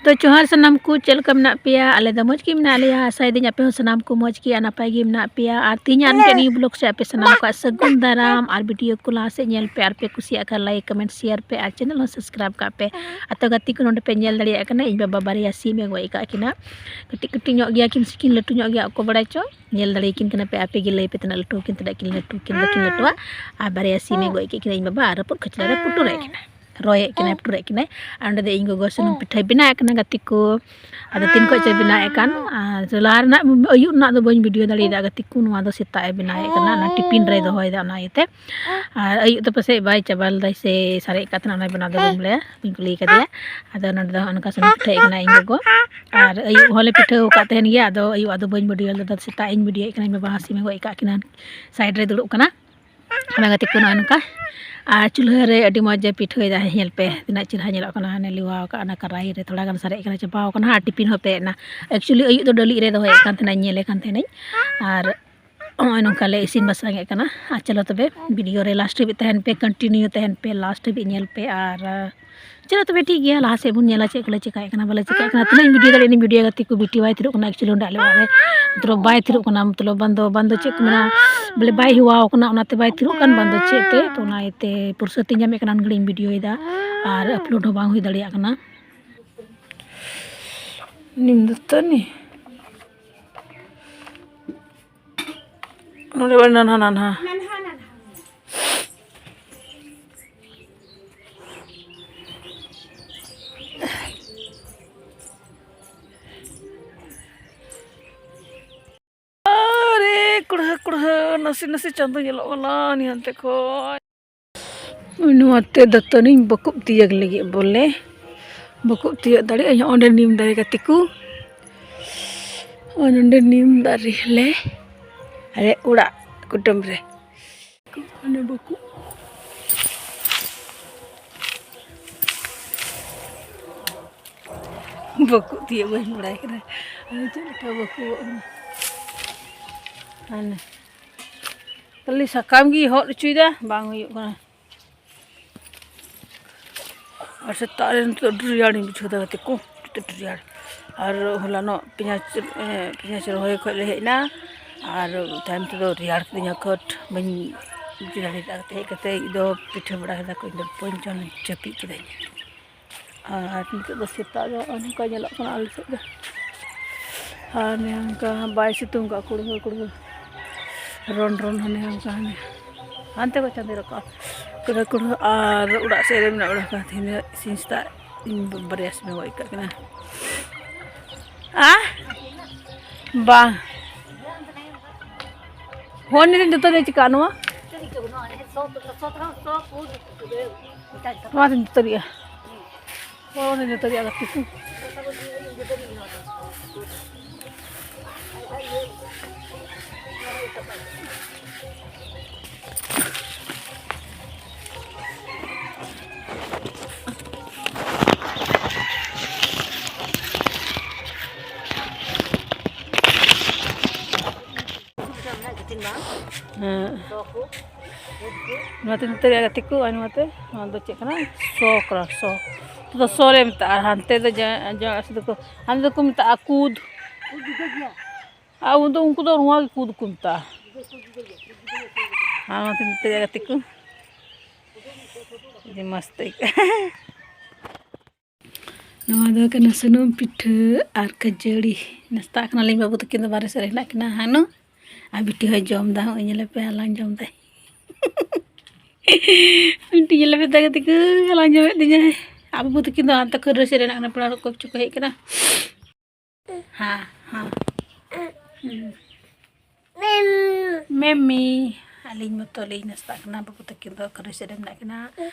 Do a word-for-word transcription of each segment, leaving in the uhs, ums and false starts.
ᱛᱚ ᱡᱚᱦᱟᱨ ᱥᱟᱱᱟᱢ ᱠᱚ, ᱪᱮᱫ ᱞᱮᱠᱟ ᱢᱮᱱᱟᱜ ᱯᱮᱭᱟ? ᱟᱞᱮ ᱫᱚ ᱢᱚᱡᱽ ᱜᱮ ᱢᱮᱱᱟᱜ ᱞᱮᱭᱟ᱾ ᱟᱥᱟᱭᱮᱫᱟᱹᱧ ᱟᱯᱮ ᱦᱚᱸ ᱥᱟᱱᱟᱢ ᱠᱚ ᱢᱚᱡᱽ ᱜᱮ ᱟᱨ ᱱᱟᱯᱟᱭ ᱜᱮ ᱢᱮᱱᱟᱜ ᱯᱮᱭᱟ᱾ ᱟᱨ ᱛᱮᱦᱮᱧᱟᱜ ᱢᱤᱫᱴᱮᱱ ᱱᱤᱭᱩ ᱵᱞᱚᱜ ᱥᱮ ᱟᱯᱮ ᱥᱟᱱᱟᱢ ᱠᱚᱣᱟᱜ ᱥᱟᱹᱜᱩᱱ ᱫᱟᱨᱟᱢ ᱟᱨ ᱵᱷᱤᱰᱤᱭᱳ ᱠᱚ ᱞᱟᱦᱟ ᱥᱮᱫ ᱧᱮᱞ ᱯᱮ ᱟᱨ ᱯᱮ ᱠᱩᱥᱤᱭᱟᱜ ᱠᱷᱟᱱ ᱞᱟᱭᱤᱠ, ᱠᱚᱢᱮᱱᱴ, ᱥᱮᱭᱟᱨ ᱯᱮ ᱟᱨ ᱪᱮᱱᱮᱞ ᱦᱚᱸ ᱥᱟᱵᱥᱠᱨᱟᱭᱤᱵᱽ ᱠᱟᱜ ᱯᱮ᱾ ᱟᱨ ᱛᱚ ᱜᱟᱛᱮ ᱠᱚ, ᱱᱚᱰᱮ ᱯᱮ ᱧᱮᱞ ᱫᱟᱲᱮᱭᱟᱜ ᱠᱟᱱᱟ ᱤᱧ ᱵᱟᱵᱟ ᱵᱟᱨᱭᱟ ᱥᱤᱢ ᱮ ᱜᱚᱡ ᱟᱠᱟᱫ ᱠᱤᱱᱟ᱾ ᱠᱟᱹᱴᱤᱡ ᱠᱟᱹᱴᱤᱡ ᱧᱚᱜ ᱜᱮᱭᱟ ᱠᱤᱱ ᱥᱮ ᱠᱤᱱ ᱞᱟᱹᱴᱩ ᱧᱚᱜ ᱜᱮᱭᱟ, ᱚᱠᱚᱭ ᱵᱟᱲᱟᱭ ᱪᱚ᱾ ᱧᱮᱞ ᱫᱟᱲᱮᱭᱟᱠᱤᱱ ᱠᱟᱱᱟ ᱯᱮ ᱟᱯᱮ ᱜᱮ, ᱞᱟᱹᱭ ᱯᱮ ᱛᱤᱱᱟᱹᱜ ᱞᱟᱹᱴᱩ ᱠᱤᱱ, ᱛᱤᱱᱟᱹᱜ ᱠᱤᱱ ᱞᱟᱹᱴᱩ ᱠᱤᱱ, ᱵᱟᱹᱠᱤᱱ ᱞᱟᱹᱴᱩᱣᱟ᱾ ᱟᱨ ᱵᱟᱨᱭᱟ ᱥᱤᱢ ᱮ ᱜᱚᱡ ᱠᱮᱫ ᱠᱤᱱᱟ ᱤᱧ ᱵᱟᱵᱟ ᱟᱨ ᱨᱟᱹᱯᱩᱫ ᱠᱷᱟᱹᱪᱞᱟᱹᱜ ᱨᱮ ᱯᱩᱴᱩᱨᱮᱫ ᱠᱤᱱᱟ᱾ ᱨᱚᱭᱮᱫ ᱠᱤᱱᱟᱭ, ᱯᱩᱴᱩᱨᱮᱫ ᱠᱤᱱᱟᱭ᱾ ᱟᱨ ᱚᱸᱰᱮ ᱫᱚ ᱤᱧ ᱜᱚᱜᱚ ᱥᱩᱱᱩᱢ ᱯᱤᱴᱷᱟᱹᱭ ᱵᱮᱱᱟᱣᱮᱫ ᱠᱟᱱᱟ ᱜᱟᱛᱮ ᱠᱚ᱾ ᱟᱫᱚ ᱛᱤᱱ ᱠᱷᱚᱡ ᱪᱚᱭ ᱵᱮᱱᱟᱣᱮᱫ ᱠᱟᱱ, ᱟᱨ ᱞᱟᱦᱟ ᱨᱮᱱᱟᱜ ᱟᱹᱭᱩᱵ ᱨᱮᱱᱟᱜ ᱫᱚ ᱵᱟᱹᱧ ᱵᱷᱤᱰᱤᱭᱳ ᱫᱟᱲᱮᱭᱟᱫᱟ ᱜᱟᱛᱮ ᱠᱚ᱾ ᱱᱚᱣᱟ ᱫᱚ ᱥᱮᱛᱟᱜ ᱮ ᱵᱮᱱᱟᱣᱮᱫ ᱠᱟᱱᱟ, ᱚᱱᱟ ᱴᱤᱯᱤᱱ ᱨᱮᱭ ᱫᱚᱦᱚᱭᱮᱫᱟ ᱚᱱᱟ ᱤᱭᱟᱹᱛᱮ᱾ ᱟᱨ ᱟᱹᱭᱩᱵ ᱫᱚ ᱯᱟᱥᱮᱡ ᱵᱟᱭ ᱪᱟᱵᱟ ᱞᱮᱫᱟᱭ ᱥᱮ ᱥᱟᱨᱮᱡ ᱠᱟᱜ ᱛᱟᱦᱮᱱᱟ, ᱚᱱᱟᱭ ᱵᱮᱱᱟᱣ ᱫᱚ ᱵᱟᱹᱧ ᱵᱟᱲᱟᱭᱟ, ᱵᱟᱹᱧ ᱠᱩᱞᱤ ᱠᱟᱫᱮᱭᱟ᱾ ᱟᱫᱚ ᱱᱚᱸᱰᱮ ᱫᱚ ᱱᱚᱝᱠᱟ ᱥᱩᱱᱩᱢ ᱯᱤᱴᱷᱟᱹᱭᱮᱫ ᱠᱟᱱᱟ ᱤᱧ ᱜᱚᱜᱚ᱾ ᱟᱨ ᱟᱹᱭᱩᱵ ᱦᱚᱸᱞᱮ ᱯᱤᱴᱷᱟᱹ ᱟᱠᱟᱫ ᱛᱟᱦᱮᱱ ᱜᱮᱭᱟ, ᱟᱫᱚ ᱟᱹᱭᱩᱵ ᱟᱫᱚ ᱵᱟᱹᱧ ᱵᱷᱤᱰᱤᱭᱳ ᱞᱮᱫᱟ, ᱥᱮᱛᱟᱜ ᱤᱧ ᱵᱷᱤᱰᱤᱭᱳᱭᱮᱫ ᱠᱟᱱᱟ᱾ ᱤᱧ ᱵᱟᱵᱟ ᱦᱚᱸ ᱥᱤᱢᱮ ᱜᱚᱡ ᱟᱠᱟᱫ ᱠᱤᱱᱟ, ᱥᱟᱭᱤᱰ ᱨᱮ ᱫᱩᱲᱩᱵ ᱠᱟᱱᱟ᱾ ᱚᱱᱟ ᱜᱟᱛᱮ ᱠᱚ ᱱᱚᱜᱼᱚ ᱱᱚᱝᱠᱟ᱾ ᱟᱨ ᱪᱩᱞᱦᱟᱹ ᱨᱮ ᱟᱹᱰᱤ ᱢᱚᱡᱽ ᱮ ᱯᱤᱴᱷᱟᱹᱭᱮᱫᱟ, ᱧᱮᱞ ᱯᱮ ᱛᱤᱱᱟᱹᱜ ᱪᱮᱦᱨᱟ ᱧᱮᱞᱚᱜ ᱠᱟᱱᱟ᱾ ᱦᱟᱱᱮ ᱞᱮᱣᱟᱣ ᱟᱠᱟᱫ ᱚᱱᱟ ᱠᱟᱨᱟᱦᱤ ᱨᱮ ᱛᱷᱚᱲᱟ ᱜᱟᱱ ᱥᱟᱨᱮᱡ ᱠᱟᱱᱟ, ᱪᱟᱵᱟᱣ ᱠᱟᱱᱟ ᱟᱨ ᱴᱤᱯᱤᱱ ᱦᱚᱸ ᱯᱮᱨᱮᱡ ᱮᱱᱟ᱾ ᱮᱠᱪᱩᱭᱮᱞᱤ ᱟᱹᱭᱩᱵ ᱫᱚ ᱰᱟᱹᱞᱤᱡ ᱨᱮ ᱫᱚᱦᱚᱭᱮᱫ ᱠᱟᱱ ᱛᱟᱦᱮᱱᱟᱹᱧ, ᱧᱮᱞᱮ ᱠᱟᱱ ᱛᱟᱦᱮᱱᱟᱹᱧ᱾ ᱟᱨ ᱱᱚᱜᱼᱚᱭ ᱱᱚᱝᱠᱟ ᱞᱮ ᱤᱥᱤᱱ ᱵᱟᱥᱟᱝ ᱮᱫ ᱠᱟᱱᱟ᱾ ᱟᱨ ᱪᱚᱞᱚ ᱛᱚᱵᱮ ᱵᱷᱤᱰᱤᱭᱳ ᱨᱮ ᱞᱟᱥᱴ ᱦᱟᱹᱵᱤᱡ ᱛᱟᱦᱮᱱ ᱯᱮ, ᱠᱚᱱᱴᱤᱱᱤᱭᱩ ᱛᱟᱦᱮᱱ ᱯᱮ, ᱞᱟᱥᱴ ᱦᱟᱹᱵᱤᱡ ᱧᱮᱞ ᱯᱮ᱾ ᱟᱨ ᱪᱚᱞᱚ ᱛᱚᱵᱮ ᱴᱷᱤᱠ ᱜᱮᱭᱟ, ᱞᱟᱦᱟ ᱥᱮᱫ ᱵᱚᱱ ᱧᱮᱞᱟ ᱪᱮᱫ ᱠᱚᱞᱮ ᱪᱮᱠᱟᱭᱮᱫ ᱠᱟᱱᱟ, ᱵᱟᱞᱮ ᱪᱮᱠᱟᱭᱮᱫ ᱠᱟᱱᱟ᱾ ᱛᱤᱱᱟᱹᱜ ᱤᱧ ᱵᱷᱤᱰᱤᱭᱳ ᱫᱟᱲᱮᱭᱟᱜᱼᱟ, ᱤᱧ ᱵᱷᱤᱰᱤᱭᱳ ᱜᱟᱛᱮ ᱠᱚ ᱵᱤᱴᱤ ᱵᱟᱭ ᱛᱷᱤᱨᱚᱜ ᱠᱟᱱᱟ᱾ ᱮᱠᱪᱩᱭᱮᱞᱤ ᱚᱸᱰᱮ ᱟᱞᱮ ᱚᱲᱟᱜ ᱨᱮ ᱢᱚᱛᱞᱚᱵ ᱵᱟᱭ ᱛᱷᱤᱨᱚᱜ ᱠᱟᱱᱟ, ᱢᱚᱛᱞᱚᱵ ᱵᱟᱝ ᱫᱚ, ᱵᱟᱝ ᱫᱚ ᱪᱮᱫ ᱠᱚ ᱢᱮᱱᱟ, ᱵᱚᱞᱮ ᱵᱟᱭ ᱦᱮᱣᱟᱣ ᱠᱟᱱᱟ, ᱚᱱᱟᱛᱮ ᱵᱟᱭ ᱛᱷᱤᱨᱚᱜ ᱠᱟᱱ, ᱵᱟᱝ ᱫᱚ ᱪᱮᱫ ᱛᱮ᱾ ᱛᱚ ᱚᱱᱟ ᱤᱭᱟᱹᱛᱮ ᱯᱷᱩᱨᱥᱚᱛ ᱤᱧ ᱧᱟᱢᱮᱫ ᱠᱟᱱᱟ, ᱩᱱ ᱜᱷᱟᱹᱲᱤᱡ ᱤᱧ ᱵᱷᱤᱰᱤᱭᱳᱭᱮᱫᱟ ᱟᱨ ᱟᱯᱞᱳᱰ ᱦᱚᱸ ᱵᱟᱝ ᱦᱩᱭ ᱫᱟᱲᱮᱭᱟᱜ ᱠᱟᱱᱟ᱾ ᱱᱤᱢ ᱫᱟᱹᱛᱟᱹᱱᱤ ᱱᱚᱰᱮ ᱵᱟᱝ, ᱱᱟᱱᱦᱟ ᱱᱟᱱᱦᱟ᱾ ᱟᱨᱮ ᱠᱩᱲᱦᱟᱹ ᱠᱩᱲᱦᱟᱹ ᱱᱟᱥᱮ ᱱᱟᱥᱮ ᱪᱟᱸᱫᱚ ᱧᱮᱞᱚᱜ ᱠᱟᱱᱟ ᱱᱤᱭᱟᱹ ᱦᱟᱱᱛᱮ ᱠᱷᱚᱡ᱾ ᱱᱚᱣᱟᱛᱮ ᱫᱟᱹᱛᱟᱹᱱᱤᱧ ᱵᱟᱹᱠᱩᱵ ᱛᱤᱭᱟᱹᱜ ᱞᱟᱹᱜᱤᱫ ᱵᱚᱞᱮ, ᱵᱟᱹᱠᱩᱵ ᱛᱤᱭᱟᱹᱜ ᱫᱟᱲᱮᱭᱟᱜ ᱟᱹᱧ᱾ ᱚᱸᱰᱮ ᱱᱤᱢ ᱫᱟᱨᱮ ᱜᱟᱛᱮ ᱠᱚ, ᱱᱚᱸᱰᱮ ᱱᱤᱢ ᱫᱟᱨᱮ ᱞᱮ, ᱟᱞᱮ ᱚᱲᱟᱜ ᱠᱩᱰᱟᱹᱢ ᱨᱮ᱾ ᱚᱸᱰᱮ ᱵᱟᱹᱠᱩᱵ, ᱵᱟᱹᱠᱩᱵ ᱛᱤᱭᱟᱹᱜ ᱵᱟᱹᱧ ᱵᱟᱲᱟᱭ ᱠᱟᱱᱟ᱾ ᱟᱫᱚ ᱪᱮᱫ ᱞᱮᱠᱟ ᱵᱟᱹᱠᱩᱵᱚᱜ ᱠᱟᱱᱟ? ᱦᱟᱱᱮ ᱠᱷᱟᱹᱞᱤ ᱥᱟᱠᱟᱢ ᱜᱮ ᱦᱚᱫ ᱦᱚᱪᱚᱭᱮᱫᱟ, ᱵᱟᱝ ᱦᱩᱭᱩᱜ ᱠᱟᱱᱟ᱾ ᱟᱨ ᱥᱮᱛᱟᱜ ᱨᱮ ᱱᱤᱛᱚᱜ ᱟᱹᱰᱤ ᱨᱮᱭᱟᱲᱤᱧ ᱵᱩᱡᱷᱟᱹᱣ ᱮᱫᱟ ᱜᱟᱛᱮ ᱠᱚ, ᱟᱹᱰᱤ ᱨᱮᱭᱟᱲ᱾ ᱟᱨ ᱦᱚᱞᱟᱱᱚᱜ ᱯᱮᱸᱭᱟᱡᱽ, ᱮ, ᱯᱮᱸᱭᱟᱡᱽ ᱨᱚᱦᱚᱭ ᱠᱷᱚᱡ ᱞᱮ ᱦᱮᱡ ᱮᱱᱟ, ᱟᱨ ᱛᱟᱭᱚᱢ ᱛᱮᱫᱚ ᱨᱮᱭᱟᱲ ᱠᱤᱫᱤᱧᱟ ᱠᱷᱚᱴ, ᱵᱟᱹᱧ ᱤᱫᱤ ᱫᱟᱲᱮᱭᱟᱫᱟ᱾ ᱦᱮᱡ ᱠᱟᱛᱮ ᱤᱧ ᱫᱚ ᱯᱤᱴᱷᱟᱹ ᱵᱟᱲᱟ ᱠᱮᱫᱟ ᱠᱚ, ᱤᱧ ᱫᱚ ᱵᱟᱹᱧ ᱡᱚᱢ, ᱡᱟᱹᱯᱤᱫ ᱠᱤᱫᱟᱹᱧ᱾ ᱟᱨ ᱱᱤᱛᱚᱜ ᱫᱚ ᱥᱮᱛᱟᱜ ᱫᱚ ᱱᱚᱜᱼᱚ ᱱᱚᱝᱠᱟ ᱧᱮᱞᱚᱜ ᱠᱟᱱᱟ ᱟᱞᱮ ᱥᱮᱫ ᱫᱚ᱾ ᱟᱨ ᱱᱚᱝᱠᱟ ᱵᱟᱭ ᱥᱤᱛᱩᱝ ᱠᱟᱜᱼᱟ, ᱠᱩᱲᱦᱟᱹ ᱠᱩᱲᱦᱟᱹ ᱨᱚᱱ ᱨᱚᱱ, ᱦᱟᱱᱮ ᱚᱱᱠᱟ ᱦᱟᱱᱮ ᱦᱟᱱᱛᱮ ᱠᱚ ᱪᱟᱸᱫᱮ ᱨᱟᱠᱟᱵ ᱠᱩᱲᱦᱟᱹ ᱠᱩᱲᱦᱟᱹ᱾ ᱟᱨ ᱚᱲᱟᱜ ᱥᱮᱫ ᱨᱮ ᱢᱮᱱᱟᱜ ᱵᱟᱲᱟ ᱠᱚᱣᱟ ᱛᱮᱦᱮᱧ ᱫᱚ ᱥᱤᱧ ᱥᱮᱛᱟᱜ ᱤᱧ ᱵᱟᱨᱭᱟ ᱥᱤᱢᱮ ᱜᱚᱡ ᱠᱟᱜ ᱠᱤᱱᱟ᱾ ᱟ? ᱵᱟᱝ᱾ ᱦᱚᱸ, ᱱᱤᱛ ᱡᱚᱛᱚ ᱫᱚ ᱪᱤᱠᱟ ᱱᱚᱣᱟ? ᱱᱚᱣᱟ ᱫᱚᱧ ᱡᱚᱛᱚ ᱨᱮᱭᱟᱜ᱾ ᱦᱚᱸ, ᱱᱤᱛ ᱡᱚᱛᱚ ᱨᱮᱭᱟᱜ ᱜᱟᱛᱮ ᱠᱚ᱾ ᱦᱮᱸ᱾ ᱱᱚᱣᱟ ᱛᱤᱱ ᱛᱟᱹᱨᱤ ᱜᱟᱛᱮ ᱠᱚ, ᱟᱨ ᱱᱚᱣᱟᱛᱮ, ᱱᱚᱣᱟ ᱫᱚ ᱪᱮᱫ ᱠᱟᱱᱟ? ᱥᱚ ᱠᱟᱱᱟ, ᱥᱚ᱾ ᱱᱚᱛᱮ ᱫᱚ ᱥᱚ ᱞᱮ ᱢᱮᱛᱟᱜᱼᱟ, ᱟᱨ ᱦᱟᱱᱛᱮ ᱫᱚ ᱡᱟ-, ᱡᱟ-, ᱥᱤᱫᱷᱟᱹ ᱠᱚ, ᱦᱟᱱᱛᱮ ᱫᱚᱠᱚ ᱢᱮᱛᱟᱜᱼᱟ ᱠᱩᱫ᱾ ᱟᱨ ᱩᱱᱫᱚ ᱩᱱᱠᱩ ᱫᱚ ᱱᱚᱣᱟ ᱜᱮ ᱠᱩᱫ ᱠᱚ ᱢᱮᱛᱟᱜᱼᱟ᱾ ᱟᱨ ᱱᱚᱣᱟ ᱛᱤᱱ ᱛᱟᱹᱨᱤ ᱜᱟᱛᱮ ᱠᱚ, ᱟᱹᱰᱤ ᱢᱚᱡᱽ ᱛᱮ ᱟᱹᱭᱠᱟᱹᱜᱼᱟ᱾ ᱱᱚᱣᱟ ᱫᱚ ᱠᱟᱱᱟ ᱥᱩᱱᱩᱢ ᱯᱤᱴᱷᱟᱹ ᱟᱨ ᱠᱷᱟᱹᱡᱟᱹᱲᱤ᱾ ᱱᱟᱥᱛᱟᱜ ᱠᱟᱱᱟᱞᱤᱧ, ᱵᱟᱹᱵᱩ ᱛᱟᱹᱠᱤᱱ ᱫᱚ ᱵᱟᱨᱦᱮ ᱥᱮᱫ ᱨᱮ ᱦᱮᱱᱟᱜ ᱠᱤᱱᱟ ᱦᱟᱱᱩ, ᱟᱨ ᱵᱤᱴᱤ ᱦᱚᱸᱭ ᱡᱚᱢ ᱮᱫᱟ, ᱦᱚᱸᱜᱼᱚᱭ ᱧᱮᱞᱮ ᱯᱮ, ᱦᱟᱞᱟᱝ ᱡᱚᱢ ᱫᱟᱭ᱾ ᱵᱤᱴᱤ ᱧᱮᱞᱮ ᱯᱮ, ᱫᱟᱜ ᱛᱮᱠᱚ ᱦᱟᱞᱟᱝ ᱡᱚᱢᱮᱫ ᱛᱤᱧᱟᱹ᱾ ᱟᱨ ᱵᱟᱹᱵᱩ ᱛᱟᱹᱠᱤᱱ ᱫᱚ ᱦᱟᱱᱛᱮ ᱠᱷᱟᱹᱨᱟᱹᱭ ᱥᱮᱫ ᱨᱮ ᱦᱮᱱᱟᱜ ᱠᱤᱱᱟ, ᱯᱮᱲᱟ ᱦᱚᱲ ᱠᱚ ᱪᱚ ᱠᱚ ᱦᱮᱡ ᱠᱟᱱᱟ᱾ ᱦᱮᱸ, ᱦᱮᱸ᱾ ᱦᱩᱸ᱾ ᱢᱮᱢᱤ, ᱟᱹᱞᱤᱧ ᱢᱚᱛᱚ ᱞᱤᱧ ᱱᱟᱥᱛᱟᱜ ᱠᱟᱱᱟ, ᱵᱟᱹᱵᱩ ᱛᱟᱹᱠᱤᱱ ᱫᱚ ᱠᱷᱟᱹᱨᱟᱹᱭ ᱥᱮᱫ ᱨᱮ ᱢᱮᱱᱟᱜ ᱠᱤᱱᱟ᱾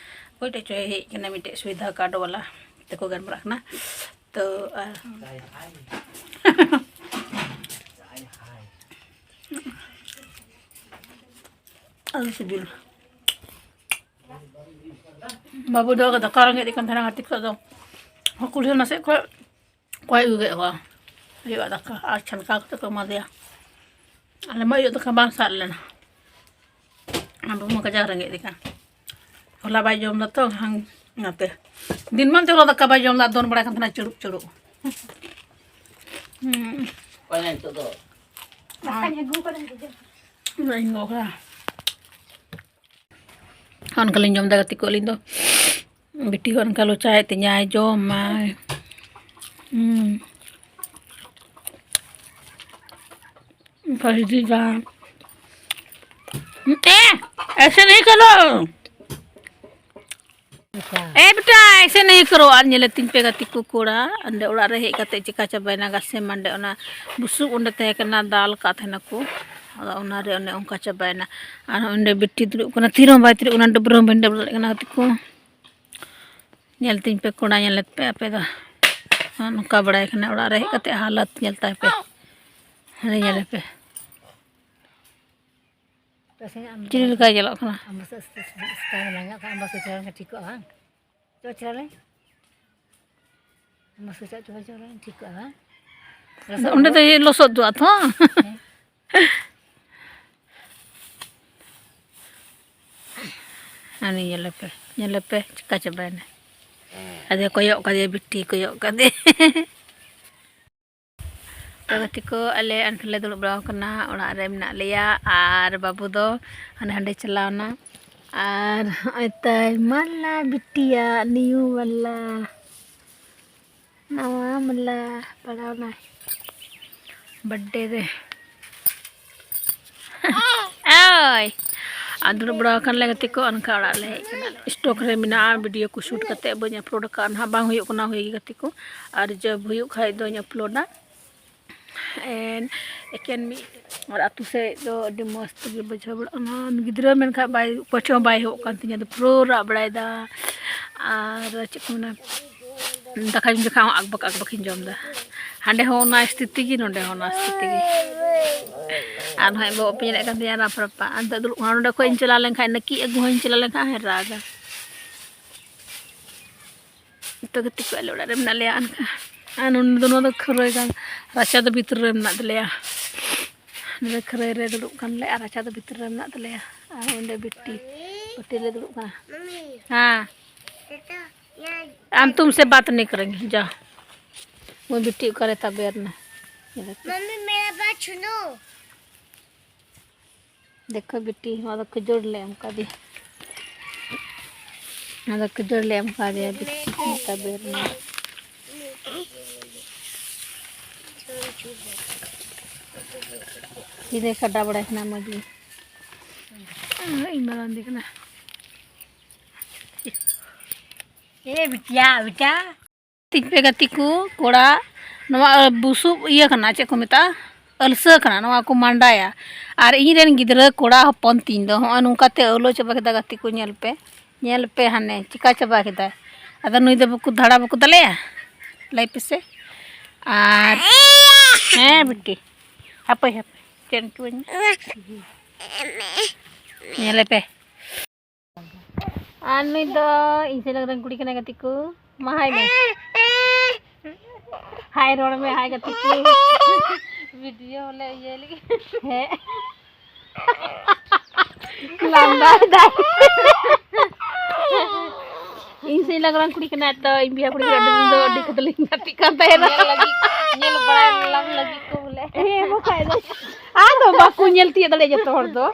ᱚᱠᱚᱭ ᱴᱷᱮᱡ ᱪᱚᱭ ᱦᱮᱡ ᱠᱟᱱᱟ, ᱢᱤᱫᱴᱮᱡ ᱥᱩᱵᱤᱫᱷᱟ ᱠᱟᱨᱰ ᱵᱟᱞᱟ, ᱛᱮᱠᱚ ᱜᱟᱞᱢᱟᱨᱟᱜ ᱠᱟᱱᱟ᱾ ᱛᱚ, ᱟᱨ ᱟᱹᱰᱤ ᱥᱤᱵᱤᱞ᱾ ᱵᱟᱹᱵᱩ ᱫᱚ ᱫᱟᱠᱟ ᱨᱮᱸᱜᱮᱡ ᱮ ᱠᱟᱱ ᱛᱟᱦᱮᱱᱟ, ᱜᱟᱛᱮ ᱠᱷᱚᱡ ᱫᱚ ᱠᱩᱞᱦᱤ ᱚᱱᱟ ᱥᱮᱫ ᱠᱷᱚᱡ ᱠᱚᱭ ᱟᱹᱜᱩ ᱠᱮᱫ ᱠᱚᱣᱟ, ᱦᱩᱭᱩᱜᱼᱟ ᱫᱟᱠᱟ ᱟᱨ ᱪᱷᱟᱱᱠᱟ ᱠᱟᱛᱮ ᱠᱚ ᱮᱢᱟ ᱫᱮᱭᱟ᱾ ᱟᱞᱮ ᱢᱟ ᱟᱹᱭᱩᱵ ᱫᱟᱠᱟ ᱵᱟᱝ ᱥᱟᱵ ᱞᱮᱱᱟ᱾ ᱟᱵᱚ ᱢᱟ ᱠᱟᱡᱟᱠ ᱨᱮᱸᱜᱮᱡ ᱞᱮᱠᱟ᱾ ᱦᱚᱞᱟ ᱵᱟᱭ ᱡᱚᱢ ᱞᱮᱫᱟ ᱛᱚ, ᱦᱟᱝ, ᱚᱱᱟᱛᱮ᱾ ᱫᱤᱱ ᱢᱟᱱ ᱛᱮ ᱦᱚᱞᱟ ᱫᱟᱠᱟ ᱵᱟᱭ ᱡᱚᱢ ᱞᱮᱫᱟ, ᱫᱚᱱ ᱵᱟᱲᱟᱭ ᱠᱟᱱ ᱛᱟᱦᱮᱱᱟ ᱪᱩᱲᱩᱵ ᱪᱩᱲᱩᱵ᱾ ᱦᱩᱸ᱾ ᱚᱠᱚᱭ ᱱᱤᱛᱚᱜ ᱫᱚ? ᱫᱟᱠᱟᱧ ᱟᱹᱜᱩ ᱠᱟᱫᱟ, ᱦᱤᱡᱩᱜ᱾ ᱚᱱᱟᱧ ᱜᱚᱜ ᱠᱟᱫᱟ᱾ ᱚᱱᱠᱟ ᱞᱤᱧ ᱡᱚᱢ ᱮᱫᱟ, ᱜᱟᱛᱮ ᱠᱚ, ᱟᱹᱞᱤᱧ ᱫᱚ᱾ ᱵᱤᱴᱤ ᱦᱚᱸ ᱚᱱᱠᱟ ᱞᱚᱪᱟᱭᱮᱫ ᱛᱤᱧᱟᱭ, ᱡᱚᱢᱟᱭ᱾ ᱦᱩᱸ᱾ ᱚᱱᱠᱟ ᱦᱤᱡᱩᱜ ᱜᱮ᱾ ᱮ, ᱮᱥᱮ ᱱᱟᱦᱤ ᱠᱟᱨᱳ᱾ ᱮ ᱵᱮᱴᱟ, ᱮᱥᱮ ᱱᱟᱦᱤ ᱠᱟᱨᱳ᱾ ᱟᱨ ᱧᱮᱞᱮ ᱛᱤᱧ ᱯᱮ ᱜᱟᱛᱮ ᱠᱚ ᱠᱚᱲᱟ, ᱚᱸᱰᱮ ᱚᱲᱟᱜ ᱨᱮ ᱦᱮᱡ ᱠᱟᱛᱮ ᱪᱮᱠᱟ ᱪᱟᱵᱟᱭᱮᱱᱟ ᱜᱷᱟᱥᱮ ᱢᱟᱸᱰᱮ, ᱚᱱᱟ ᱵᱩᱥᱩᱵ ᱚᱸᱰᱮ ᱛᱟᱦᱮᱸ ᱠᱟᱱᱟ, ᱫᱟᱞ ᱠᱟᱜ ᱛᱟᱦᱮᱱᱟᱠᱚ, ᱟᱫᱚ ᱚᱱᱟᱨᱮ ᱚᱱᱮ ᱚᱱᱠᱟ ᱪᱟᱵᱟᱭᱮᱱᱟ᱾ ᱟᱨ ᱚᱸᱰᱮ ᱵᱤᱴᱤ ᱫᱩᱲᱩᱵ ᱠᱟᱱᱟ, ᱛᱤ ᱨᱮᱦᱚᱸ ᱵᱟᱭ ᱛᱤᱨᱩᱵ ᱠᱟᱱᱟ, ᱰᱟᱹᱵᱽᱨᱟᱹ ᱦᱚᱸ ᱵᱟᱹᱧ ᱰᱟᱹᱵᱽᱨᱟᱹ ᱫᱟᱲᱮᱭᱟᱜ ᱠᱟᱱᱟ ᱜᱟᱛᱮ ᱠᱚ᱾ ᱧᱮᱞ ᱛᱤᱧ ᱯᱮ ᱠᱚᱲᱟ, ᱧᱮᱞᱮᱫ ᱯᱮ ᱟᱯᱮ ᱫᱚ᱾ ᱱᱚᱜᱼᱚ ᱱᱚᱝᱠᱟ ᱵᱟᱲᱟᱭ ᱠᱟᱱᱟ ᱚᱲᱟᱜ ᱨᱮ ᱦᱮᱡ ᱠᱟᱛᱮ ᱦᱟᱞᱚᱛ ᱧᱮᱞ ᱛᱟᱭ ᱯᱮ᱾ ᱦᱟᱱᱮ ᱧᱮᱞᱮ ᱯᱮ᱾ ᱪᱤᱞᱤ ᱞᱮᱠᱟᱭ ᱧᱮᱞᱚᱜ ᱠᱟᱱᱟ? ᱟᱢ ᱵᱟᱥ ᱟᱥᱛᱮ ᱟᱥᱛᱮ ᱟᱥᱛᱮ ᱞᱟᱸᱜᱟᱜ ᱠᱷᱟᱱ ᱟᱢ ᱵᱟᱥ ᱪᱟᱞᱟᱣ ᱞᱮᱱᱠᱷᱟᱱ ᱴᱷᱤᱠᱚᱜᱼᱟ, ᱵᱟᱝ? ᱪᱚ ᱪᱟᱞᱟᱣ ᱞᱮᱱ᱾ ᱟᱢ ᱵᱟᱥ ᱪᱟᱞᱟᱣ ᱪᱚ ᱪᱟᱞᱟᱣ ᱞᱮᱱ ᱴᱷᱤᱠᱚᱜᱼᱟ, ᱵᱟᱝ? ᱟᱫᱚ ᱚᱸᱰᱮ ᱫᱚ ᱤᱭᱟᱹ ᱞᱚᱥᱚᱫ ᱫᱚ ᱟᱛᱚ᱾ ᱦᱮᱸ᱾ ᱦᱟᱱᱮ ᱧᱮᱞᱮ ᱯᱮ, ᱧᱮᱞᱮ ᱯᱮ, ᱪᱤᱠᱟ ᱪᱟᱵᱟᱭᱮᱱᱟ᱾ ᱟᱫᱚ ᱠᱚᱭᱚᱜ ᱠᱟᱫᱮ ᱵᱤᱴᱤ, ᱠᱚᱭᱚᱜ ᱠᱟᱫᱮ᱾ ᱛᱚ ᱜᱟᱛᱮ ᱠᱚ, ᱟᱞᱮ ᱮᱱᱠᱷᱟᱱ ᱞᱮ ᱫᱩᱲᱩᱵ ᱵᱟᱲᱟ ᱟᱠᱟᱱᱟ, ᱚᱲᱟᱜ ᱨᱮ ᱢᱮᱱᱟᱜ ᱞᱮᱭᱟ᱾ ᱟᱨ ᱵᱟᱹᱵᱩ ᱫᱚ ᱦᱟᱱᱮ ᱦᱟᱸᱰᱮ ᱪᱟᱞᱟᱣᱱᱟ᱾ ᱟᱨ ᱦᱚᱸᱜᱼᱚᱭ ᱛᱟᱭ ᱢᱟᱞᱟ ᱵᱤᱴᱤᱭᱟᱜ new ᱢᱟᱞᱟ᱾ ᱱᱟᱣᱟ ᱢᱟᱞᱟ ᱯᱟᱲᱟᱣᱱᱟᱭ birthday ᱨᱮ᱾ ᱳᱭ! ᱟᱨ ᱫᱩᱲᱩᱵ ᱵᱟᱲᱟ ᱟᱠᱟᱱ ᱞᱮ ᱜᱟᱛᱮ ᱠᱚ, ᱚᱱᱠᱟ ᱚᱲᱟᱜ ᱞᱮ ᱦᱮᱡ ᱠᱟᱱᱟ᱾ Stock ᱨᱮ ᱢᱮᱱᱟᱜᱼᱟ, video ᱠᱚ shoot ᱠᱟᱛᱮ ᱵᱟᱹᱧ upload ᱟᱠᱟᱫᱼᱟ, ᱱᱟᱦᱟᱜ ᱵᱟᱝ ᱦᱩᱭᱩᱜ ᱠᱟᱱᱟ, ᱦᱩᱭ ᱜᱮ ᱜᱟᱛᱮ ᱠᱚ᱾ ᱟᱨ ᱡᱚᱵ ᱦᱩᱭᱩᱜ ᱠᱷᱟᱡ ᱫᱚᱧ uploadᱟ᱾ And ᱮᱠᱮᱱ ᱢᱤᱫ, ᱟᱨ ᱟᱹᱛᱩ ᱥᱮᱫ ᱫᱚ ᱟᱹᱰᱤ ᱢᱚᱡᱽ ᱛᱮᱜᱮ ᱵᱩᱡᱷᱟᱹᱣ ᱵᱟᱲᱟᱜ ᱠᱟᱱᱟ᱾ ᱜᱤᱫᱽᱨᱟᱹ ᱢᱮᱱᱠᱷᱟᱱ ᱵᱟᱭ, ᱚᱠᱚᱭ ᱴᱷᱮᱱ ᱦᱚᱸ ᱵᱟᱭ ᱦᱮᱡ ᱠᱟᱱ ᱛᱤᱧᱟᱹ, ᱟᱫᱚ ᱯᱩᱨᱟᱹ ᱨᱟᱜ ᱵᱟᱲᱟᱭᱮᱫᱟ᱾ ᱟᱨ ᱪᱮᱫ ᱠᱚ ᱢᱮᱱᱟ, ᱫᱟᱠᱟ ᱡᱚᱢ ᱡᱚᱠᱷᱟᱡ ᱦᱚᱸ ᱟᱠᱵᱟᱠ ᱟᱠᱵᱟᱠ ᱤᱧ ᱡᱚᱢ ᱮᱫᱟ᱾ ᱦᱟᱸᱰᱮ ᱦᱚᱸ ᱚᱱᱟ ᱥᱛᱷᱤᱛᱤ ᱜᱮ, ᱱᱚᱰᱮ ᱦᱚᱸ ᱚᱱᱟ ᱥᱛᱷᱤᱛᱤ ᱜᱮ᱾ ᱟᱨ ᱱᱚᱜᱼᱚᱭ ᱵᱚᱦᱚᱜ ᱯᱮ ᱧᱮᱞᱮᱫ ᱠᱟᱱ ᱛᱤᱧᱟᱹ ᱨᱟᱯ ᱨᱟᱯᱟ᱾ ᱟᱨ ᱱᱤᱛᱚᱜ ᱫᱩᱲᱩᱵ ᱠᱟᱱᱟ, ᱱᱚᱰᱮ ᱠᱷᱚᱡ ᱤᱧ ᱪᱟᱞᱟᱣ ᱞᱮᱱᱠᱷᱟᱡ, ᱱᱟᱹᱠᱤᱡ ᱟᱹᱜᱩ ᱦᱚᱸᱧ ᱪᱟᱞᱟᱣ ᱞᱮᱱᱠᱷᱟᱡ ᱦᱚᱸᱭ ᱨᱟᱜᱟ᱾ ᱡᱚᱛᱚ ᱜᱟᱛᱮ ᱠᱚ ᱟᱞᱮ ᱚᱲᱟᱜ ᱨᱮ ᱢᱮᱱᱟᱜ ᱞᱮᱭᱟ ᱚᱱᱠᱟ᱾ ᱟᱨ ᱱᱚᱰᱮ ᱫᱚ, ᱱᱚᱣᱟ ᱫᱚ ᱠᱷᱟᱹᱨᱟᱹᱭ ᱠᱟᱱ, ᱨᱟᱪᱟ ᱫᱚ ᱵᱷᱤᱛᱨᱤ ᱨᱮ ᱢᱮᱱᱟᱜ ᱛᱟᱞᱮᱭᱟ᱾ ᱱᱚᱰᱮ ᱠᱷᱟᱹᱨᱟᱹᱭ ᱨᱮ ᱫᱩᱲᱩᱵ ᱠᱟᱱ ᱞᱮ, ᱟᱨ ᱨᱟᱪᱟ ᱫᱚ ᱵᱷᱤᱛᱨᱤ ᱨᱮ ᱢᱮᱱᱟᱜ ᱛᱟᱞᱮᱭᱟ᱾ ᱟᱨ ᱚᱸᱰᱮ ᱵᱤᱴᱤ, ᱵᱤᱴᱤ ᱞᱮ ᱫᱩᱲᱩᱵ ᱠᱟᱱᱟ᱾ ᱦᱮᱸ᱾ ᱟᱢ ᱛᱩᱢ ᱥᱮ ᱵᱟᱛ ᱱᱤᱠ ᱨᱮᱸᱜᱮ ᱡᱟ᱾ ᱢᱩᱭ ᱵᱤᱴᱤ ᱚᱠᱟᱨᱮ ᱛᱟᱵᱮᱨ ᱱᱟ? ᱧᱮᱞ ᱯᱮ᱾ मम्मी, मेरा बात सुनो। देखो ᱵᱤᱴᱤ, ᱱᱚᱣᱟ ᱫᱚ ᱠᱷᱟᱹᱡᱟᱹᱲ ᱞᱮ ᱮᱢ ᱠᱟᱫᱮᱭᱟ᱾ ᱱᱚᱣᱟ ᱫᱚ ᱠᱷᱟᱹᱡᱟᱹᱲ ᱞᱮ ᱮᱢ ᱠᱟᱫᱮᱭᱟ, ᱵᱤᱴᱤ ᱛᱟᱵᱮᱨ ᱱᱟ᱾ ᱛᱤᱨᱮ ᱠᱟᱰᱟ ᱵᱟᱲᱟᱭ ᱠᱟᱱᱟ ᱢᱚᱡᱽ ᱜᱮ᱾ ᱤᱧ ᱢᱟᱨᱟᱝ ᱫᱤ ᱠᱟᱱᱟ᱾ ᱮ ᱵᱤᱴᱤᱭᱟ, ᱵᱤᱴᱟ᱾ ᱛᱤᱧ ᱯᱮ ᱜᱟᱛᱮ ᱠᱚ ᱠᱚᱲᱟ, ᱱᱚᱣᱟ ᱵᱩᱥᱩᱵ ᱤᱭᱟᱹ ᱠᱟᱱᱟ, ᱪᱮᱫ ᱠᱚ ᱢᱮᱛᱟᱜᱼᱟ, ᱟᱹᱞᱥᱟᱹ ᱠᱟᱱᱟ, ᱱᱚᱣᱟ ᱠᱚ ᱢᱟᱸᱰᱟᱭᱟ᱾ ᱟᱨ ᱤᱧ ᱨᱮᱱ ᱜᱤᱫᱽᱨᱟᱹ ᱠᱚᱲᱟ ᱦᱚᱯᱚᱱ ᱛᱤᱧ ᱫᱚ ᱦᱚᱸᱜᱼᱚᱭ ᱱᱚᱝᱠᱟ ᱛᱮ ᱟᱹᱣᱞᱟᱹ ᱪᱟᱵᱟ ᱠᱮᱫᱟ ᱜᱟᱛᱮ ᱠᱚ, ᱧᱮᱞ ᱯᱮ, ᱧᱮᱞ ᱯᱮ ᱦᱟᱱᱮ ᱪᱤᱠᱟ ᱪᱟᱵᱟ ᱠᱮᱫᱟᱭ᱾ ᱟᱫᱚ ᱱᱩᱭ ᱫᱚ ᱵᱟᱠᱚ ᱫᱷᱟᱲᱟ ᱵᱟᱠᱚ ᱫᱟᱞᱮᱭᱟ, ᱞᱟᱹᱭ ᱯᱮᱥᱮ᱾ ᱟᱨ ᱦᱮᱸ ᱵᱤᱴᱤ, ᱦᱟᱯᱳᱭ ᱦᱟᱯᱳᱭ, ᱪᱮᱫ ᱧᱮᱞ ᱯᱮ᱾ ᱟᱨ ᱱᱩᱭ ᱫᱚ ᱤᱧ ᱥᱮᱞᱮᱫ ᱨᱮᱱ ᱠᱩᱲᱤ ᱠᱟᱱᱟᱭ ᱜᱟᱛᱮ ᱠᱚ᱾ ᱢᱟ ᱦᱟᱭ ᱢᱮ᱾ ᱦᱟᱭ ᱨᱚᱲ ᱢᱮ, ᱦᱟᱭ ᱜᱟᱛᱮ ᱠᱚ᱾ ᱵᱷᱤᱰᱤᱭᱳ ᱵᱚᱞᱮ ᱤᱭᱟᱹ ᱞᱟᱹᱜᱤᱫ᱾ ᱦᱮᱸ᱾ ᱞᱟᱸᱫᱟᱭ ᱫᱟᱭ᱾ ᱤᱧ ᱥᱮᱞᱮᱫ ᱨᱮᱱ ᱠᱩᱲᱤ ᱠᱟᱱᱟᱭ ᱛᱚ, ᱤᱧ ᱵᱤᱦᱟ ᱠᱩᱲᱤ ᱟᱹᱰᱤ ᱫᱤᱱ ᱫᱚ ᱟᱹᱰᱤ ᱠᱟᱛᱮ ᱞᱤᱧ ᱜᱟᱛᱮᱜ ᱠᱟᱱ ᱛᱟᱦᱮᱱᱟ᱾ ᱧᱮᱞ ᱞᱟᱹᱜᱤᱫ, ᱧᱮᱞ ᱵᱟᱲᱟᱭ ᱞᱟᱝ ᱞᱟᱹᱜᱤᱫ ᱠᱚ ᱵᱚᱞᱮ᱾ ᱦᱮᱸ, ᱵᱟᱠᱷᱟᱡ ᱫᱚ᱾ ᱟᱫᱚ ᱵᱟᱠᱚ ᱧᱮᱞ ᱛᱤᱭᱳᱜ ᱫᱟᱲᱮᱭᱟᱜᱼᱟ ᱡᱚᱛᱚ ᱦᱚᱲ ᱫᱚ᱾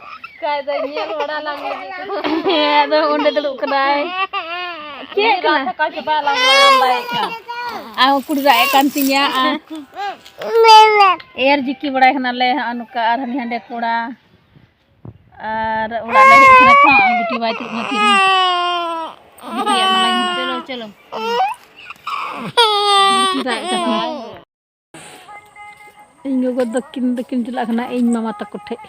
ᱠᱷᱟᱡ ᱫᱚ ᱧᱮᱞ ᱵᱟᱲᱟ ᱞᱟᱝ ᱞᱟᱹᱜᱤᱫ ᱠᱚ᱾ ᱦᱮᱸ, ᱟᱫᱚ ᱚᱸᱰᱮ ᱫᱩᱲᱩᱵ ᱠᱟᱱᱟᱭ᱾ ᱪᱮᱫ ᱠᱟᱱᱟ? ᱨᱟᱜ ᱠᱟᱱ ᱪᱟᱵᱟ ᱞᱟᱝ ᱞᱟᱸᱫᱟᱭᱮᱫ ᱠᱟᱱ᱾ ᱟᱨ ᱠᱩᱲᱤ ᱨᱟᱜ ᱮᱫ ᱠᱟᱱ ᱛᱤᱧᱟ᱾ ᱟᱨ ᱮᱨ ᱡᱤᱠᱤ ᱵᱟᱲᱟᱭ ᱠᱟᱱᱟᱞᱮ ᱦᱚᱸᱜᱼᱚ ᱱᱚᱝᱠᱟ, ᱟᱨ ᱦᱟᱹᱱᱤ ᱦᱟᱸᱰᱮ ᱠᱚᱲᱟ᱾ ᱟᱨ ᱚᱲᱟᱜ ᱞᱮ ᱦᱮᱡ ᱠᱟᱱᱟ ᱛᱚ, ᱟᱨ ᱵᱤᱴᱤ ᱵᱟᱭ ᱛᱤᱭᱳᱜ ᱠᱟᱱᱟ ᱛᱤᱨᱮ᱾ ᱵᱤᱴᱤᱭᱟᱜ ᱢᱟᱞᱟᱧ ᱮᱢᱟᱭ᱾ ᱪᱚᱞᱚ, ᱪᱚᱞᱚ᱾ ᱵᱤᱴᱤ ᱨᱟᱜ ᱮᱫ ᱠᱟᱱ ᱛᱤᱧᱟ᱾ ᱤᱧ ᱜᱚᱜᱚ ᱫᱚᱠᱤᱱ ᱫᱚᱠᱤᱱ ᱪᱟᱞᱟᱜ ᱠᱟᱱᱟ ᱤᱧ ᱢᱟᱢᱟ ᱛᱟᱠᱚ ᱴᱷᱮᱡ᱾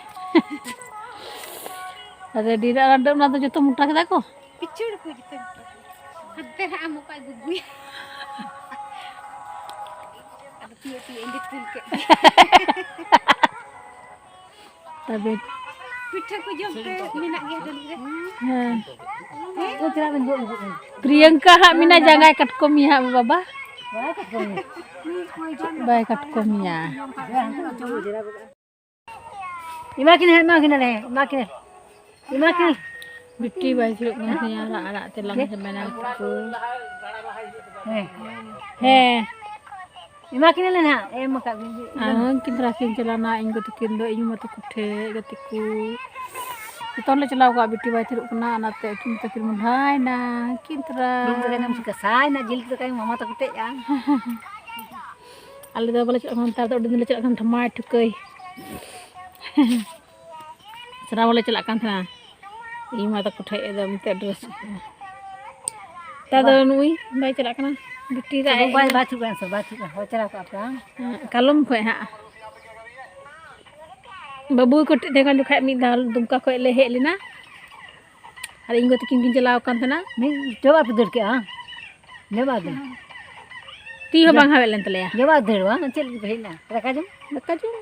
ᱨᱮᱰᱤ ᱨᱮ ᱟᱨ ᱚᱱᱟ ᱫᱚ ᱡᱚᱛᱚ ᱢᱚᱴᱟ ᱠᱮᱫᱟ ᱠᱚ᱾ ᱯᱤᱪᱷᱟᱹᱲ ᱠᱚ ᱡᱚᱛᱚ ᱢᱚᱴᱟ ᱠᱮᱫᱟ᱾ ᱦᱟᱱᱛᱮ ᱦᱟᱸᱜ ᱟᱢ ᱚᱠᱚᱭ ᱜᱩᱜᱩᱭᱟ? ᱟᱫᱚ ᱛᱤᱭᱳ ᱛᱤᱭᱳ ᱤᱧ ᱫᱚ ᱠᱩᱞ ᱠᱮᱫ ᱜᱮ᱾ ᱛᱟᱵᱮ᱾ ᱯᱤᱴᱷᱟᱹ ᱠᱚ ᱡᱚᱢ ᱯᱮ, ᱢᱮᱱᱟᱜ ᱜᱮᱭᱟ ᱰᱟᱹᱞᱤ ᱨᱮ᱾ ᱦᱮᱸ᱾ ᱯᱨᱤᱭᱟᱝᱠᱟ ᱦᱟᱸᱜ ᱢᱮᱱᱟᱭ ᱡᱟᱸᱜᱟᱭ ᱠᱟᱴᱠᱚᱢᱤᱭᱟ ᱦᱟᱸᱜ ᱵᱟᱵᱟ᱾ ᱵᱟᱭ ᱠᱟᱴᱠᱚᱢᱤᱭᱟ᱾ ᱮᱢᱟ ᱠᱤᱱ ᱦᱟᱸᱜ, ᱮᱢᱟ ᱠᱤᱱᱟᱞᱮ, ᱮᱢᱟ ᱠᱤᱱ᱾ ᱮᱢᱟ ᱠᱤᱱ᱾ ᱵᱤᱴᱤ ᱵᱟᱭ ᱦᱤᱡᱩᱜ ᱠᱟᱱ ᱛᱤᱧᱟ, ᱨᱟᱜ ᱨᱟᱜ ᱛᱮ ᱞᱟᱸᱜᱟ ᱪᱟᱵᱟᱭᱮᱱᱟ ᱠᱚ᱾ ᱦᱮᱸ᱾ ᱦᱮᱸ᱾ ᱮᱢᱟ ᱠᱤᱱᱟᱞᱮ ᱱᱟᱦᱟᱜ, ᱮᱢ ᱟᱠᱟᱫ ᱵᱤᱱ ᱜᱮ᱾ ᱟᱨ ᱩᱱᱠᱤᱱ ᱛᱟᱨᱟ ᱠᱤᱱ ᱪᱟᱞᱟᱣᱱᱟ, ᱤᱧ ᱜᱚ ᱛᱟᱹᱠᱤᱱ ᱫᱚ ᱤᱧ ᱢᱟ ᱛᱟᱠᱚ ᱴᱷᱮᱡ ᱜᱟᱛᱮ ᱠᱚ᱾ ᱡᱚᱛᱚ ᱦᱚᱲ ᱞᱮ ᱪᱟᱞᱟᱣ ᱠᱚᱜᱼᱟ, ᱵᱤᱴᱤ ᱵᱟᱭ ᱛᱷᱤᱨᱚᱜ ᱠᱟᱱᱟ, ᱚᱱᱟᱛᱮ ᱟᱹᱠᱤᱱ ᱛᱟᱹᱠᱤᱱ ᱢᱚᱸᱰᱷᱟᱭᱱᱟ, ᱩᱱᱠᱤᱱ ᱛᱟᱨᱟ᱾ ᱰᱩᱢ ᱫᱟᱠᱟᱭ ᱧᱟᱢ ᱥᱮ ᱠᱟᱥᱟᱭᱱᱟ, ᱡᱤᱞ ᱫᱟᱠᱟᱭ ᱢᱟᱢᱟ ᱛᱟᱠᱚ ᱴᱷᱮᱡ ᱟ᱾ ᱟᱞᱮ ᱫᱚ ᱵᱟᱞᱮ ᱪᱟᱞᱟᱜ ᱠᱟᱱᱟ, ᱱᱮᱛᱟᱨ ᱫᱚ ᱟᱹᱰᱤ ᱫᱤᱱ ᱞᱮ ᱪᱟᱞᱟᱜ ᱠᱟᱱ ᱴᱷᱟᱢᱟᱭ ᱴᱷᱩᱠᱟᱹᱭ᱾ ᱥᱮᱸᱫᱽᱨᱟ ᱵᱚᱞᱮ ᱪᱟᱞᱟᱜ ᱠᱟᱱ ᱛᱟᱦᱮᱱᱟ᱾ ᱤᱧ ᱢᱟ ᱛᱟᱠᱚ ᱴᱷᱮᱡ ᱮᱠᱫᱚᱢ ᱢᱤᱫᱴᱮᱡ ᱰᱨᱮᱥ᱾ ᱱᱮᱛᱟᱨ ᱫᱚ ᱱᱩᱭ ᱵᱟᱭ ᱪᱟᱞᱟᱜ ᱠᱟᱱᱟ᱾ ᱵᱤᱴᱤ ᱨᱟᱜ ᱮᱫ ᱵᱟᱭ, ᱠᱟᱱᱟ᱾ ᱵᱟᱭ ᱪᱷᱩᱜ ᱠᱟᱱᱟ ᱥᱮ, ᱵᱟᱭ ᱪᱷᱩᱜ ᱠᱟᱱᱟ᱾ ᱦᱳᱭ, ᱪᱟᱞᱟᱣ ᱠᱚᱜᱼᱟ ᱯᱮ ᱵᱟᱝ? ᱦᱮᱸ, ᱠᱟᱞᱚᱢ ᱠᱷᱚᱡ ᱦᱟᱸᱜ᱾ ᱵᱟᱹᱵᱩ ᱠᱟᱹᱴᱤᱡ ᱛᱟᱦᱮᱸ ᱠᱟᱱ ᱡᱚᱠᱷᱟᱡ ᱢᱤᱫ ᱫᱷᱟᱣ ᱫᱩᱢᱠᱟ ᱠᱷᱚᱡ ᱞᱮ ᱦᱮᱡ ᱞᱮᱱᱟ᱾ ᱟᱨ ᱤᱧ ᱜᱚ ᱛᱟᱹᱠᱤᱱ ᱠᱤᱱ ᱪᱟᱞᱟᱣ ᱟᱠᱟᱱ ᱛᱟᱦᱮᱱᱟ᱾ ᱢᱤᱫ ᱡᱚᱢᱟᱜ ᱯᱮ ᱫᱟᱹᱲ ᱠᱮᱜᱼᱟ? ᱡᱚᱢᱟᱜ ᱫᱟᱹᱲ᱾ ᱛᱤ ᱦᱚᱸ ᱵᱟᱝ ᱦᱟᱣᱮᱫ ᱞᱮᱱ ᱛᱟᱞᱮᱭᱟ᱾ ᱡᱚᱢᱟᱜ ᱫᱟᱹᱲ ᱵᱟᱝ? ᱪᱮᱫ ᱞᱟᱹᱜᱤᱫ ᱯᱮ ᱦᱮᱡ ᱮᱱᱟ? ᱫᱟᱠᱟ ᱡᱚᱢ? ᱫᱟᱠᱟ ᱡᱚᱢ᱾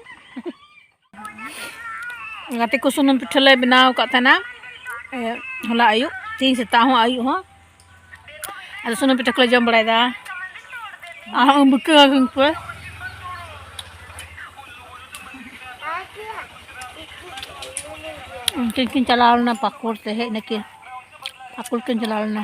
ᱜᱟᱛᱮ ᱠᱚ ᱥᱩᱱᱩᱢ ᱯᱤᱴᱷᱟᱹ ᱞᱮ ᱵᱮᱱᱟᱣ ᱟᱠᱟᱫ ᱛᱟᱦᱮᱱᱟ, ᱮ, ᱦᱚᱞᱟ ᱟᱹᱭᱩᱵ, ᱛᱮᱦᱮᱧ ᱥᱮᱛᱟᱜ ᱦᱚᱸ, ᱟᱹᱭᱩᱵ ᱦᱚᱸ᱾ ᱟᱫᱚ ᱥᱩᱱᱩᱢ ᱯᱤᱴᱷᱟᱹ ᱠᱚᱞᱮ ᱡᱚᱢ ᱵᱟᱲᱟᱭᱮᱫᱟ᱾ ᱟᱨ ᱦᱚᱸ ᱵᱩᱠᱟᱹ ᱟᱹᱜᱩ ᱠᱚᱣᱟ᱾ ᱩᱱᱠᱤᱱ ᱠᱤᱱ ᱪᱟᱞᱟᱣ ᱞᱮᱱᱟ ᱯᱟᱹᱠᱩᱲ ᱛᱮ, ᱦᱮᱡ ᱱᱟᱹᱠᱤᱱ᱾ ᱯᱟᱹᱠᱩᱲ ᱠᱤᱱ ᱪᱟᱞᱟᱣ ᱞᱮᱱᱟ᱾